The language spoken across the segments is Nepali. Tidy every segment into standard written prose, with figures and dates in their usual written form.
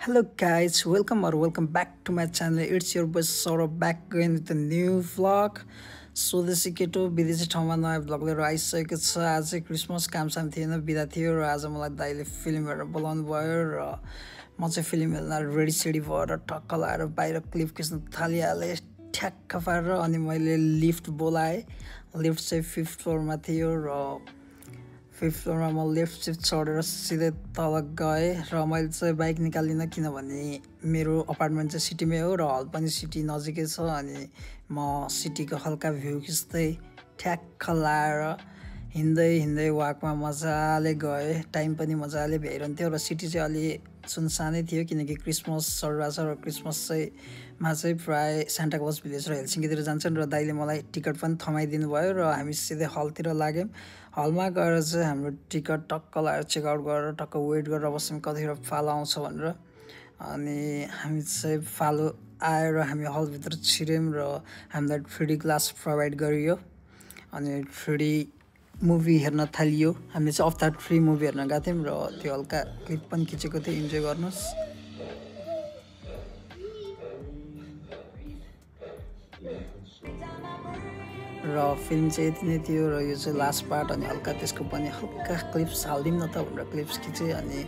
Hello guys, welcome back to my channel. It's your boy Saurabh back again with a new vlog. स्वदेशी केटो विदेशी ठाउँमा नयाँ भ्लग लिएर आइसकेको छ। आज चाहिँ क्रिसमस कामसाम थिएन, बिदा थियो र आज मलाई दाइले फिल्म हेरेर बोलाउनु भयो र म चाहिँ फिल्म हेर्न रेडी भएर टक्क लाएर बाहिर क्लिप खिच्न थालिहालेँ ठ्याक्क पारेर। अनि मैले लिफ्ट बोलाएँ। लिफ्ट चाहिँ 5th फ्लोरमा थियो र 5th फ्लोरमा म लिफ्ट सिफ्ट चढेर सिधै तल गएँ र मैले चाहिँ बाइक निकालिनँ किनभने मेरो अपार्टमेन्ट चाहिँ सिटीमै हो र हल पनि सिटी नजिकै छ। अनि म सिटीको हल्का भ्यू खिच्दै ठ्याक्क लाएर हिँड्दै वाकमा मजाले गएँ। टाइम पनि मजाले भ्याइरहन्थ्यो र सिटी चाहिँ अलि सुनसानै थियो किनकि क्रिसमस चलिरहेको छ र क्रिसमस चाहिँ प्राय सान्टा क्लज भिलेज र हेलसिङ्कीतिर जान्छन् र दाइले मलाई टिकट पनि थमाइदिनु भयो र हामी सिधै हलतिर लाग्यौँ। हलमा गएर चाहिँ हाम्रो टिकट टक्क लगाएर चेकआउट गरेर टक्क वेट गरेर बस्यौँ कतिखेर फालो आउँछ भनेर। अनि हामी चाहिँ फालो आएर हामी हलभित्र छिर्यौँ र हामीलाई 3D ग्लास प्रोभाइड गरियो। अनि 3D मुभी हेर्न थालियो। हामीले चाहिँ अफ्तार 3 मुभी हेर्न गएको थियौँ र त्यो हल्का क्लिप पनि खिचेको थियो, इन्जोय गर्नुहोस्। र फिल्म चाहिँ यति नै थियो र यो चाहिँ लास्ट पार्ट। अनि हल्का त्यसको पनि हल्का क्लिप्स हालिदिउँ न त भनेर क्लिप्स खिचेँ। अनि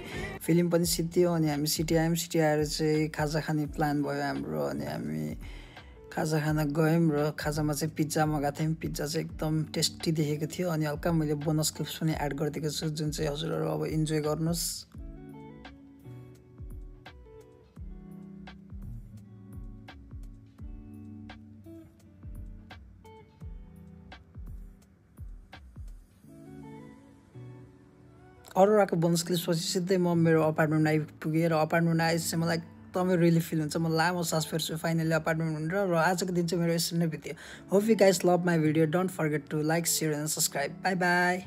फिल्म पनि सिद्धियो। अनि हामी सिटी आयौँ। सिटी आएर चाहिँ खाजा खाने प्लान भयो हाम्रो। अनि हामी खाजा खान गयौँ र खाजामा चाहिँ पिज्जा मगाएको थियौँ। पिज्जा चाहिँ एकदम टेस्टी देखेको थियो। अनि हल्का मैले बोनस क्लिप्स पनि एड गरिदिएको छु जुन चाहिँ हजुरहरू अब इन्जोय गर्नुहोस्। अरोराको बोनस क्लिप्सपछि सिधै म मेरो अपार्टमेन्टमा आइपुगेँ र अपार्टमेन्टमा आएपछि मलाई एकदमै रिलिफ फिल हुन्छ। म लामो सास फेर्छु फाइनली अपार्टमेन्ट भनेर। र आजको दिन चाहिँ मेरो यसरी नै बित्यो। Hope you guys love my video. Don't forget to like, share and subscribe. Bye by.